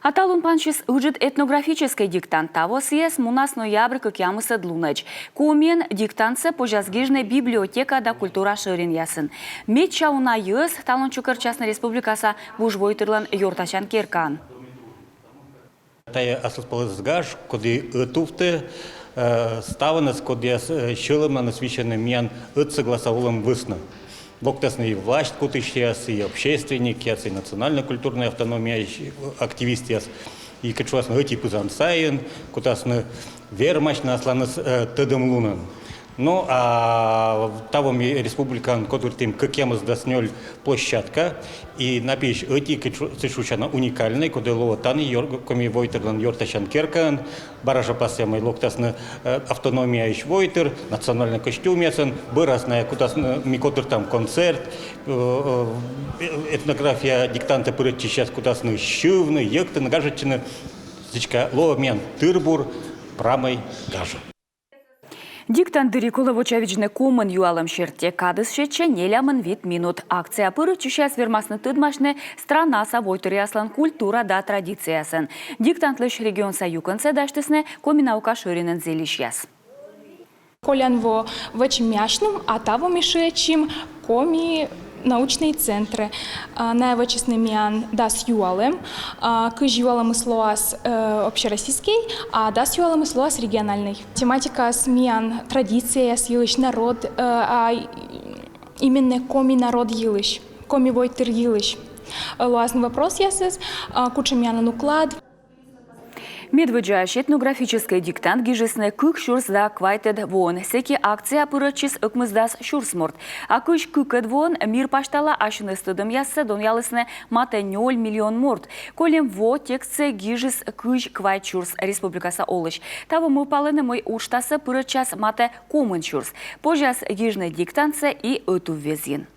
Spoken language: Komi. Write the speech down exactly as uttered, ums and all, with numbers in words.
А талун пансис ыджыд этнографическӧй диктант. Таво сійӧс мунас ноябрь кӧкъямысӧд лунӧдз. Комиӧн диктантсӧ позяс гижны библиотека да культура шӧринъясын. Медся уна йӧз талун чукӧртчасны республикаса вужвойтырлӧн ёртасян керкаын. Тайӧ аслыспӧлӧс гаж, коді ӧтувтӧ, э, ставныс, кодъяс, э, сьӧлӧмнаныс висьӧны миян ӧтсӧгласа олӧм вӧсна. Локтасны и власть кутысьяс, и общественникъяс, и национальнӧй культурнӧй автономияысь активистъяс, и кыдз шуасны, ӧти пызан сайын кутасны вермасьны асланыс, э, тӧдӧмлунӧн. Ну, а таво ми республикаын котыртім кӧкъямысдас нёль площадка, и на пиысь ӧти, кыдз шу-, сідз шусяна, уникальнӧй, коді лоӧ тані ёр-, Коми войтырлӧн ёртасян керкаын. Бара жӧ пасъям, мый локтасны, э, автономияысь войтыр национальнӧй костюмъясӧн, бӧрас найӧ кутасны, ми котыртам концерт, э, э, этнография диктантӧ пырӧдчысьяс кутасны сьывны, йӧктыны, гажӧдчыны. Сідзкӧ, лоӧ миян тыр-бур прамӧй гажа. Диктант дырйи колӧ вочавидзны комын юалӧм серти. Кадыс сетчӧ нелямын вит минут. Акцияӧ пырӧдчысьяс вермасны тӧдмасьны странаса войтыръяслӧн культура да традицияясӧн. Диктантлысь регионса юкӧнсӧ дасьтісны Коми наука шӧринын зільысьяс. Колян во вӧчим ми асьным, а таво ми шыӧдчим Коми научнӧй центрӧ. А, найӧ вӧчисны миян дас юалӧм. А, кызь юалӧмыс лоас, э, общероссийскӧй, а дас юалӧмыс лоас региональнӧй. Тематикаыс миян традицияяс йылысь, народ, э, а именно коми народ йылысь, коми войтыр йылысь. Э, лоасны вопросъясыс, а, кутшӧм миянлӧн уклад. Медводдзаысь этнографическӧй диктант гижисны кык сюрс да квайтӧд воын. Сэки акцияӧ пырӧдчис ӧкмысдас сюрс морт. А кызь кыкӧд воын мир пасьтала асьныс тӧдӧмъяссӧ донъялісны матӧ нёль миллион морт. Кольӧм во текстсӧ гижис кызь квайт сюрс республикаса олысь. Таво мӧвпалӧны, мый уджтасӧ пырӧдчас матӧ комын сюрс. Позяс гижны диктантсӧ и ӧтуввезйын.